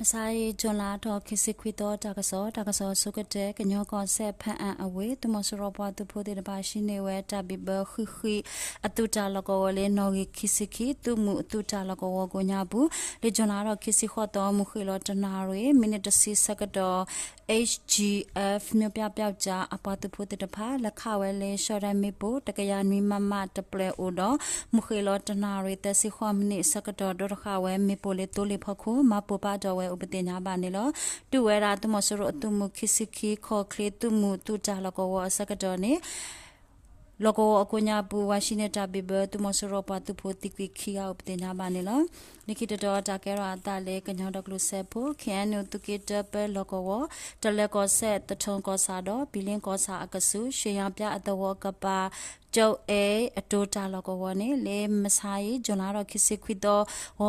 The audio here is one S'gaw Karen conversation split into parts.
မဆါအံၤ ကၠူၤလါထီၣ်ခံဆံခွံသီ တၢ်ကစီၣ်, တၢ်ကစီၣ်အဆိကတၢၢ် ကညီကီၢ်စဲၣ် ဖၣ်အၣ်အဝ့ၢ် သုးမီၤစိရိၤပှၤသုးဖိသ့ၣ်တဖၣ် ဟံးန့ၢ်ဝဲတၢ်ဘံၣ်ဘၢဃံးဃံး အသုးတၢ်လီၢ်ကဝီၤလၢ နီၣ်ဂံၢ်ခံဆံခံ သုးမုၢ်အသုးတၢ်လီၢ်ကဝီၤကိးညါပူၤ လၢကၠူၤလါထီၣ်ခံဆံဃိးသီ မုၢ်ဃ့ၢ်လီၤတနၣ်ရံၣ် မံးနံးတဆံဆၢကတီၢ် H G F မျိုးပြပျောက်ကျား အပှၤသုးဖိသ့ၣ်တဖၣ် လဲၤခးဝဲလၢ ရှော့တိုက် မ့ၣ်ပိၢ် တကယၤနွံ မမ တပျဲၢ်အိၣ်ဒီး မုၢ်ဃ့ၢ်လီၤတနၣ်ရံၣ်သၢဆံဃိးမံးနံးအဆၢကတီၢ် ဒိးတဃာ်ဝဲမ့ၣ်ပိၢ်လၢသိလ့ၣ်ဖီခိၣ် မၤပိၢ်ဖးထီၣ်ဝဲအိၣ်ပသ့ၣ်ညါဘၣ်န့ၣ်လီၤ. တုၤဝဲဒၣ်သုးမီၤစိရိၤအသုးမုၢ်ခံဆံခံ ခီၣ်ချ့သုးမုၢ်သုးတၢ်လီၢ်ကဝီၤအဆၢကတီၢ်န့ၣ် လီၢ်ကဝီၤအကိးညါပူၤ ဝၤဟံးန့ၢ်တၢ်ဘံၣ်ဘၢ သုးမီၤစိရိၤပှၤသုးဖိသံကွံာ်ခံဂၤအိၣ်ပသ့ၣ်ညါဘၣ်န့ၣ်လီၤ. လၢခံတတီၤ တၢ်ကဲထီၣ်အသးလၢကညီဒီကလုာ်စၢဖှိၣ် K N U သုးက့တၢပၢလီၢ်ကဝီၤ တလၢကီၢ်စဲၣ် သထူကီၢ်ဆၣ်ဒီး ဘံလ့ကီၢ်ဆၣ်အကဆူး ရွှေရောင်ပြအသဝီအကပၤ ကၠိအ့အတိတၢ်လီၢ်ကဝီၤန့ၣ် လၢမဆါအံၤ ကၠူၤလါထီၣ်ခံဆံ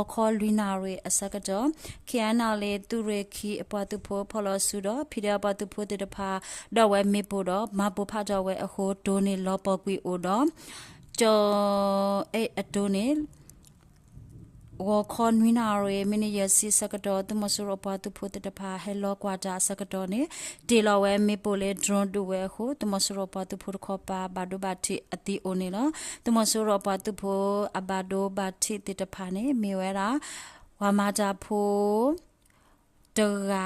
ခွံသီ ဂီၤခီလွံၢ်နၣ်ရံၣ်အဆၢကတီၢ် K N L A သုးရ့ၣ်ခံအပှၤသုးဖိဖီၣ်လီၤအစုဒီး ဖံးဒဲးအပှၤသုးဖိသ့ၣ်တဖၣ် ဒီးဝဲမ့ၣ်ပိၢ်ဒီး မၤပိၢ်ဖးထီၣ်ဝဲအဃိ တိၢ်န့ၢ်လီၤပှီၢ်ကွံာ်အိၣ်ဒီး ကၠိအ့အတိန့ၣ် ဂီၤခီနွံနၣ်ရံၣ် မံးနံးယဲၢ်ဆံအဆၢကတီၢ် သုးမီၤစိရိၤအပှၤသုးဖိသ့ၣ်တဖၣ် ဟဲလီၤကွၢ်တၢ်အဆၢကတီၢ်န့ၣ် တ့ၢ်လီၤဝဲမ့ၣ်ပိၢ်လၢ drone ဒုးဝဲအဃိ သုးမီၤစိရိၤအပှၤသုးဖိတခီပၤ ဘၣ်ဒိဘၣ်ထံးအသံအိၣ်န့ၣ်လီၤ. သုးမီၤစိရိၤအပှၤသုးဖိအဘၣ်ဒိဘၣ်ထံးသ့ၣ်တဖၣ်န့ၣ် မ့ၢ်ဝဲဒၣ် ပှၤမၤတၢ်ဖိ တဂၤ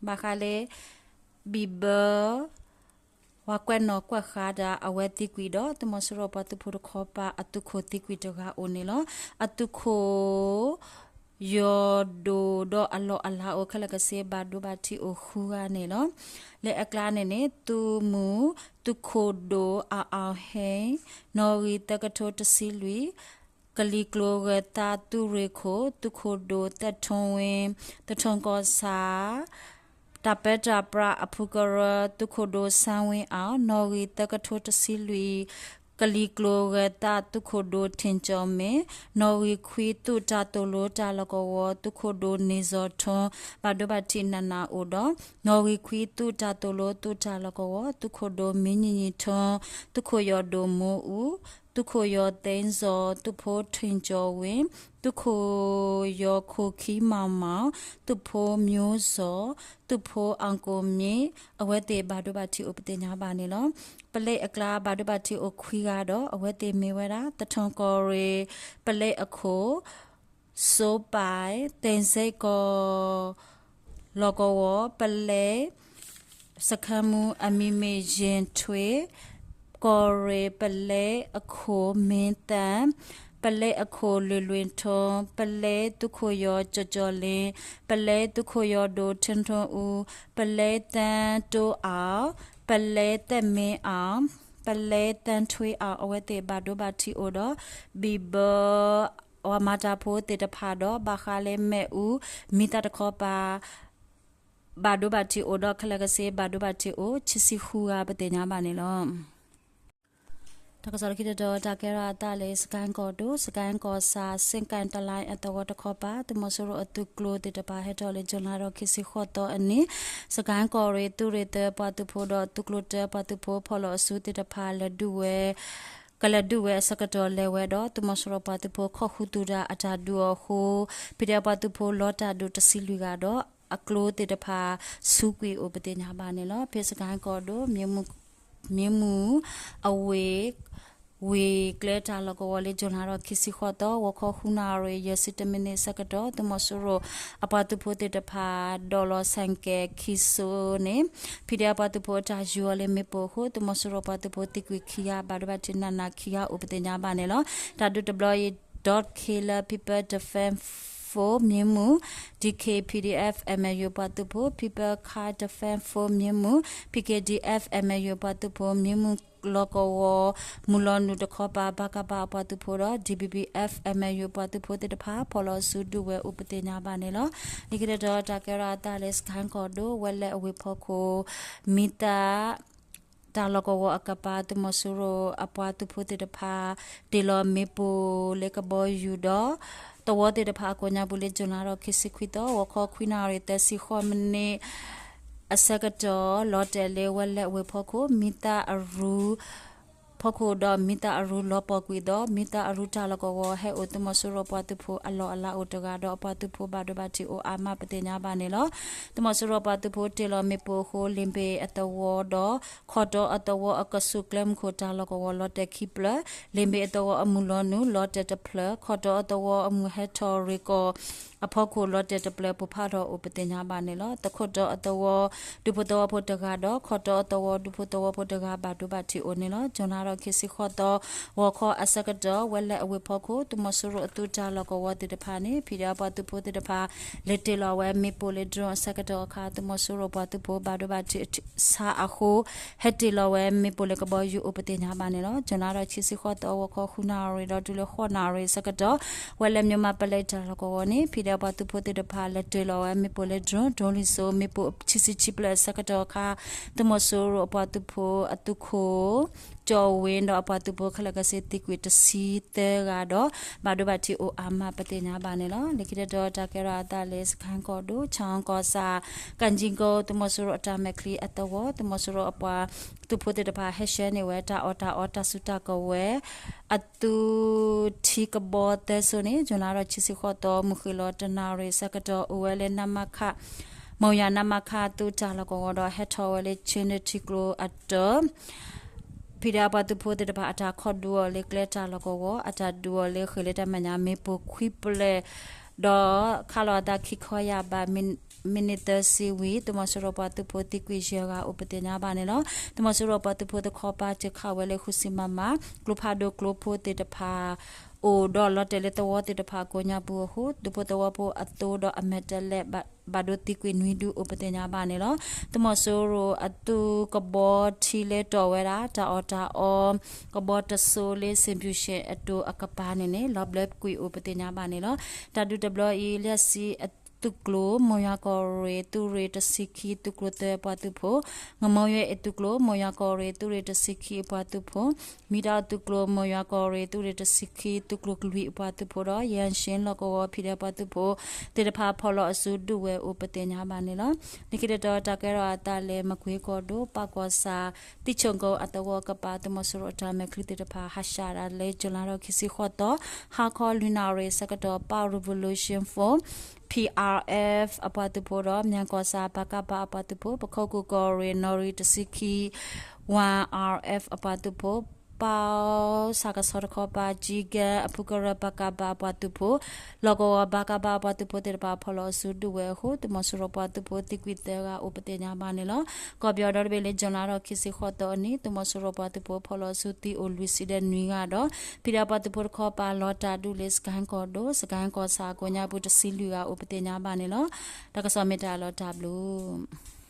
ဘၣ်ဃးလၢ ဘံၣ်ဘၢ ပှၤကွဲးနီၣ်ကွဲးဃာ်တၢ်အဝဲသံကွံာ်ဒီး သုးမီၤစိရိၤပှၤသုးဖိတခီပၤအသုးခိၣ်သံကွံာ်တဂၤအိၣ်န့ၣ်လီၤ. အသုးခိၣ် ယီၤဒိၣ်ဒီးအလီၢ်အလၤအိၣ်ခဲလၢာ်ကဆ့ ဘၣ်ဒိဘၣ်ထံးအိၣ်ဃုဂၤန့ၣ်လီၤ. လၢအကျါန့ၣ်န့ၣ် သုးမုၢ် သုးခိၣ်ဒိၣ် အၣ်အၣ်ဟဲ နီၣ်ဂံၢ်သၢကထိတဆံလွံၢ် ကလံၤကျိၤဂဲၤသးသုးရ့ၣ်ခိၣ် သုးခိၣ်ဒိၣ်သဲးထီဝ့ သထူကီၢ်ဆၣ် တၢ်ပၢတၢ်ပြးအဖုကရၢ သုးခိၣ်ဒိၣ်စၣ်ဝ့အၣ် နီၣ်ဂံၢ်သၢကထိတဆံလွံၢ် ကလံၤကျိၤဂဲၤသးသုးခိၣ်ဒိၣ်ထ့ၣ်ကၠီၣ်မ့ၣ် နီၣ်ဂံၢ်ခွံသုးတၢ်သိၣ်လိတၢ်လီၢ်ကဝီၤ သုးခိၣ်ဒိၣ်န့ၣ်စီၤထီ ဘၣ်ဒိဘၣ်ထံးနးနးအိၣ်ဒီး နီၣ်ဂံၢ်ခွံသုးတၢ်သိၣ်လိသုးတၢ်လီၢ်ကဝီၤ သုးခိၣ်ဒိၣ်မံၤညီညီထီ သုးခိၣ်ယီၤဒိၣ်မူအူ သုးခိၣ်ယီၤသ့စီၤ သုးဖိထ့ၣ်ကၠီၣ်ဝ့ သုးခိၣ်ယီၤခိၣ်ခံမၤမၤ သုးဖိမၠိစီၤ သုးဖိအၣ်ကိၣ်မ့ၣ် အဝဲသ့ၣ်ဘၣ်ဒိဘၣ်ထံးအိၣ်ပသ့ၣ်ညါဘၣ်န့ၣ်လီၤ. ပလဲအကျါဘၣ်ဒိဘၣ်ထံးအိၣ်ခွံဂၤဒီး အဝဲသ့ၣ်မ့ၢ်ဝဲဒၣ် သထူကီၢ်ရ့ၣ် ပလဲအခိၣ် စိပၢ် သ့ၣ်စ့ကီၢ် လီၢ်ကဝီၤ ပလဲ စခန်းမှူး အမံၤမ့ၢ်ယ့ၣ်ထွ့ ကီၢ်ရ့ၣ်ပလဲအခိၣ်မ့ၢ်သၣ် ပလဲအခိၣ်လွ့ၢ်လွ့ၢ်ထီ ပလဲသုးခိၣ်ယီၤကၠီၣ်ကၠီၣ်လ့ ပလဲသုးခိၣ်ယီၤဒိၣ်ထ့ထီအူ ပလဲသၣ်တိအၣ် ပလဲသၣ်မ့အၣ် ပလဲသၣ်ထွ့အၣ် အဝဲသ့ၣ်ဘၣ်ဒိဘၣ်ထံးအိၣ်ဒီး ဘံၣ်ဘၢ ပှၤမၤတၢ်ဖိသ့ၣ်တဖၣ်ဒီး ဘၣ်ဃးလၢမ့ၣ်အူ မံၤသၣ်တခီပၤ ဘၣ်ဒိဘၣ်ထံးအိၣ်ဒီး ခဲလၢာ်ကဆ့ဘၣ်ဒိဘၣ်ထံးအိၣ် ခံဆံဃုဂၤပသ့ၣ်ညါဘၣ်န့ၣ်လီၤ. တၢ်ကစီၣ်လၢခံတတီၤ တၢ်ကဲထီၣ်အသးလၢ စကဲၣ်ကီၢ်ဒိၣ် စကဲၣ်ကီၢ်ဆၣ် စ့ၣ်ကၣ်တလါအသဝီတခီပၤ သုးမီၤစိရိၤအသုးကျိၤသ့ၣ်တဖၣ် ဟဲထီၣ်လၢ ကၠူၤလါထီၣ်ခံဆံဃိးသီအနံၤ စကဲၣ်ကီၢ်ရ့ၣ် သုးရ့ၣ်သၢပှၤသုးဖိဒီး သုးကျိၤတၢပှၤသုးဖိ ဖီၣ်လီၤအစုသ့ၣ်တဖၣ် လဲၤဒုးဝဲ ကလဲၤဒုးဝဲအဆၢကတီၢ်လဲၤဝဲဒီး သုးမီၤစိရိၤပှၤသုးဖိ ခိးဃုာ်သုးတၢ်အတၢ်ဒုးအီၤအဃိ ဖံးဒဲးပှၤသုးဖိလီၤတၢ်ဒုးတဆံလွံၢ်ဂၤဒီး အကျိၤသ့ၣ်တဖၣ် ဆူးကွံာ်အိၣ်ပသ့ၣ်ညါဘၣ်န့ၣ်လီၤ. ဖဲစကဲၣ်ကီၢ်ဒိၣ် မ့ၢ်မုၢ်အဝ့ၢ် ဝ့ၢ်ကျဲတၢ်လီၢ်ကဝီၤလၢ ကၠူၤလါထီၣ်ခံဆံဃိးသီ ဂီၤခီဃုနၣ်ရံၣ် ယဲၢ်ဆံတၢမံးနံးအဆၢကတီၢ် သုးမီၤစိရိၤအပှၤသုးဖိသ့ၣ်တဖၣ် ဒိးလီၤဆဲးကဲးခံစိန့ၣ် ဖံးဒဲးအပှၤသုးဖိအတၢ်ယူၤအီၤလၢမ့ၣ်ပိၢ်အဃိ သုးမီၤစိရိၤပှၤသုးဖိသံကွံာ်ခံဂၤ ဘၣ်ဒိဘၣ်ထံးနးနးခံဂၤအိၣ်ပသ့ၣ်ညါဘၣ်န့ၣ်လီၤ. တၢ်ဒုးတဘျီအံၤ ဒီးခ့လၢ People Defense Force မ့ၢ်မုၢ် D K P D F M L U ပှၤသုးဖိ People Defense Force မ့ၢ်မုၢ် P K D F M L U ပှၤသုးဖိ မ့ၢ်မုၢ်လီၢ်ကဝီၤ မုၢ်လီၤနုာ်တခီပၤ ပကဖ အပှၤသုးဖိဒီး D B B F M L U ပှၤသုးဖိသ့ၣ်တဖၣ် ဖီၣ်လီၤအစုဒုးဝဲအိၣ်ပသ့ၣ်ညါဘၣ်န့ၣ်လီၤ. လၢခံတတီၤ တၢ်ကဲထီၣ်အသးလၢ စကဲၣ်ကီၢ်ဒိၣ် ဝဲလဲၣ်အဝ့ၢ်ဖီခိၣ် မံၤသၣ် တၢ်လီၢ်ကဝီၤအကပၤ သုးမီၤစိရိၤအပှၤသုးဖိသ့ၣ်တဖၣ် တ့ၢ်လီၤမ့ၣ်ပိၢ်လၢကဘီယူၤဒီး သဝီသ့ၣ်တဖၣ်အကိးညါပူၤလၢ ကၠူၤလါထီၣ်ခံဆံခွံသီ ဂီၤခီခွံနၣ်ရံၣ်သၢဆံဃိးမံးနံးအဆၢကတီၢ် လီၤတဲာ်လၢဝဲလဲၣ်အဝ့ၢ်ဖီခိၣ် မံၤသၣ်အရူ ဖီခိၣ်ဒီးမံသးအရူလီၤပှီၢ်ကွံာ်အသိး မံသးအရူတၢ်လီၢ်ကဝီၤဟဲအိၣ် သုးမီၤစိရိၤပှၤသုးဖိအလီၢ်အလၤအိၣ်တဂၤဒီးအပှၤသုးဖိဘၣ်ဒိဘၣ်ထံးအိၣ်အါမးပသ့ၣ်ညါဘၣ်န့ၣ်လီၤ. သုးမီၤစိရိၤပှၤသုးဖိတ့ၢ်လီၤမ့ၣ်ပိၢ်အဃိ လ့ၣ်ဘ့ၣ်အသဝီဒီး ခီၣ်တီအသဝီအကဆူးကျဲမုၢ်ခိၣ်တၢ်လီၢ်ကဝီၤလီၤတဲာ်ခံဖျၢၣ်, လ့ၣ်ဘ့ၣ်အသဝီအမုၢ်လီၤနုာ်လီၤတဲာ်တဖျၢၣ်, ခီၣ်တီအသဝီအမုၢ်ဟဲထီၣ်ရ့ၣ်ကီၢ် အဖီခိၣ်လီၤတဲာ်တဖျၢၣ်ပိၢ်ဖးထီၣ်အိၣ်ပသ့ၣ်ညါဘၣ်န့ၣ်လီၤ. သခိၣ်တီအသဝီ ဒူဖိသဝီဖိတဂၤဒီး ခီၣ်တီအသဝီဒူဖိသဝီဖိတဂၤဘၣ်ဒိဘၣ်ထံးအိၣ်န့ၣ်လီၤ. ကၠူၤနၣ်ဒီးခံဆံဃိးသီ ဂီၤခီအဆၢကတီၢ် ဝဲလဲၣ်အဝ့ၢ်ဖီခိၣ် သုးမီၤစိရိၤအသုးတၢ်လီၢ်ကဝီၤသ့ၣ်တဖၣ်န့ၣ် ဖံးဒဲးအပှၤသုးဖိသ့ၣ်တဖၣ် လဲၤတ့ၢ်လီၤဝဲမ့ၣ်ပိၢ်လၢ drone အဆၢကတီၢ်အခါ သုးမီၤစိရိၤပှၤသုးဖိဘၣ်ဒိဘၣ်ထံးဆါအဃိ ဟဲတ့ၢ်လီၤဝဲမ့ၣ်ပိၢ်လၢကဘီယူၤအိၣ်ပသ့ၣ်ညါဘၣ်န့ၣ်လီၤ. ကၠူၤနၣ်ဒီးခံဆံဃိးသီ ဂီၤခီဃုနၣ်ရံၣ်ဒီးတုၤလၢဃိးနၣ်ရံၣ်အဆၢကတီၢ် ဝဲလဲၣ် မၠိၣ်မးပလဲတၢ်လီၢ်ကဝီၤန့ၣ် ဖံးဒဲးအပှၤသုးဖိသ့ၣ်တဖၣ် လဲၤတ့ၢ်လီၤဝဲမ့ၣ်ပိၢ်လၢ drone ဒိလံၣ်စိ မ့ၣ်ပိၢ်ခံဆံခံဖျၢၣ်အဆၢကတီၢ်အခါ သုးမီၤစိရိၤအပှၤသုးဖိအသုးခိၣ် ကၠီၣ်ဝ့ဒီးအပှၤသုးဖိခဲလၢာ်ခဲဆ့သံကွံာ်တဆံသၢဂၤဒီး ဘၣ်ဒိဘၣ်ထံးအိၣ်အါမးပသ့ၣ်ညါဘၣ်န့ၣ်လီၤ. လၢခံတတီၤတၢ်ကဲထီၣ်အသးလၢ စကဲၣ်ကီၢ်ဒိၣ် ဆၣ်ကီၢ်ဆၣ် ကၣ်ကၠံၣ်ကိ သုးမီၤစိရိၤအတၢ်မဲာ်ချံအသဝီ သုးမီၤစိရိၤအပှၤသုးဖိသ့ၣ်တဖၣ် ဟဲဆှၢန့ၢ်ဝဲတၢ်အီၣ်တၢ်အီတၢ်စုတၢ်ကဝဲၤ အသုးထံကဘီသၢစိန့ၣ် ကၠူၤနၣ်ဒီးခံဆံဃိးသီ မုၢ်ဃ့ၢ်လီၤတနၣ်ရံၣ်အဆၢကတီၢ် အိၣ်ဝဲလၢ နမခ မုၢ်ယၤ နမခ သုးတၢ်လီၢ်ကဝီၤဒီး ဟဲထီၣ်ဝဲလၢ ဆ့ၣ်နီၤထံကျိအတၢၢ် ဖံးဒဲးအပှၤသုးဖိသ့ၣ်တဖၣ် အတၢ်ခီဒုးအီၤလၢကျဲတၢ်လီၢ်ကဝီၤ အတၢ်ဒုးအီၤလၢဃ့ၢ်လၢတၢ်မဲာ်ညါ မ့ၣ်ပိၢ်ခွံဖျၢၣ် ဒီးခးလီၤအသးခံခီယၢ်ဘး မံးနံးသၢဆံဝံၤ သုးမီၤစိရိၤပှၤသုးဖိသံကွံာ်ယဲၢ်ဂၤအိၣ်ပသ့ၣ်ညါဘၣ်န့ၣ်လီၤ. သုးမီၤစိရိၤပှၤသုးဖိတခီပၤ တ့ၢ်ခးဝဲလၢဃုဆံ မမ ကျိဖးဒိၣ်ကျိဖိသ့ၣ်တဖၣ် အိၣ်ဒီးလီၤတဲာ်လၢသဝီသ့ၣ်တဖၣ်အကိးညါပူၤအဃိ ဒူဖိသဝီဖိအသိဒီးအမဲာ်တဲးလဲး ဘၣ်ဒိသံကွံာ်နွံဒုအိၣ်ပသ့ၣ်ညါဘၣ်န့ၣ်လီၤ. သုးမီၤစိရိၤအသုးကဘီထံလၢတီၢ်ဝဲဒၣ် တၢ်အီၣ်တၢ်အီ ကဘီတစိလၢ စ့ၣ်ပၠူၣ်ၡ့ၣ်အတိၤအကပၤန့ၣ်န့ၣ် လီၤဘျၢကွံာ်အိၣ်ပသ့ၣ်ညါဘၣ်န့ၣ်လီၤ. တၢ်ဒုးတဘျီအံၤ လၢဆံအသုးကျိၤ မိၢ်ယွၤကီၢ်ရ့ၣ် သုးရ့ၣ်တဆံခံ သုးကျိၤသၢအပှၤသုးဖိ, ငမိၢ်ယွဲၣ်အသုးကျိၤ မိၢ်ယွၤကီၢ်ရ့ၣ် သုးရ့ၣ်တဆံခံအပှၤသုးဖိ, မံဒီအသုးကျိၤ မိၢ်ယွၤကီၢ်ရ့ၣ် သုးရ့ၣ်တဆံခံ သုးကျိၤကလွံၢ်အပှၤသုးဖိဒီး ယဲၢ်ၡ့လီၢ်ကဝီၤ ဖံးဒဲးပှၤသုးဖိသ့ၣ်တဖၣ် ဖီၣ်လီၤအစုဒုးဝဲအိၣ်ပသ့ၣ်ညါဘၣ်န့ၣ်လီၤ. လၢခံတတီၤ တၢ်ကဲထီၣ်အသးလၢ မကွ့ကီၢ်ဒိၣ် ပၣ်ကီၢ်ဆၣ် သံၣ်ဆိၣ်ကိအသဝီကပၤ သုးမီၤစိရိၤအတၢ်မဲာ်ချံသ့ၣ်တဖၣ် ဟးရှးဒၣ်လၢ ကၠူၤလါထီၣ်ခံဆံဃိးသီ ဟါခီလွံၢ်နၣ်ရံၣ်အဆၢကတီၢ် ပၣ် Revolution Force ဖံး အါအါ အပှၤသုးဖိဒီး မၠဲၣ်ကီၢ်ဆၣ် ပကဖ အပှၤသုးဖိ, ပခိၣ်ကူၣ်ကီၢ်ရ့ၣ် နီၣ်ရံၣ်တဆံခံ ဝါ အါအါ အပှၤသုးဖိ, ပၣ် ဆၣ်ကဆီတခီပၤ ကၠံကဲ အဖုကရၢ ပကဖ အပှၤသုးဖိ, လီၢ်ကဝီၤ ပကဖ အပှၤသုးဖိသ့ၣ်တဖၣ် ဖီၣ်လီၤအစုဒုးဝဲအဃိ သုးမီၤစိရိၤပှၤသုးဖိသံကွံာ်သၢဂၤအိၣ်ပသ့ၣ်ညါဘၣ်န့ၣ်လီၤ. ကီၢ်ပယီၤဒီတဘ့ၣ်လၢ ကၠူၤလါထီၣ်ခံဆံဃိးသီအနံၤ သုးမီၤစိရိၤပှၤသုးဖိ ဖီၣ်လီၤအစုသံအိၣ်လွံၢ်ဆံဒီးနွံဂၤဒီး ဖံးဒဲးပှၤသုးဖိတခီပၤ လီၤတၢ်ဒုးလၢ စကဲၣ်ကီၢ်ဒိၣ် စကဲၣ်ကီၢ်ဆၣ်အကိးညါပူၤ တဆံလွံၢ်ဂၤအိၣ်ပသ့ၣ်ညါဘၣ်န့ၣ်လီၤ. တၢ်ကစီၣ်မ့ၢ်တၢ်လီၤတၢ်ဘျုး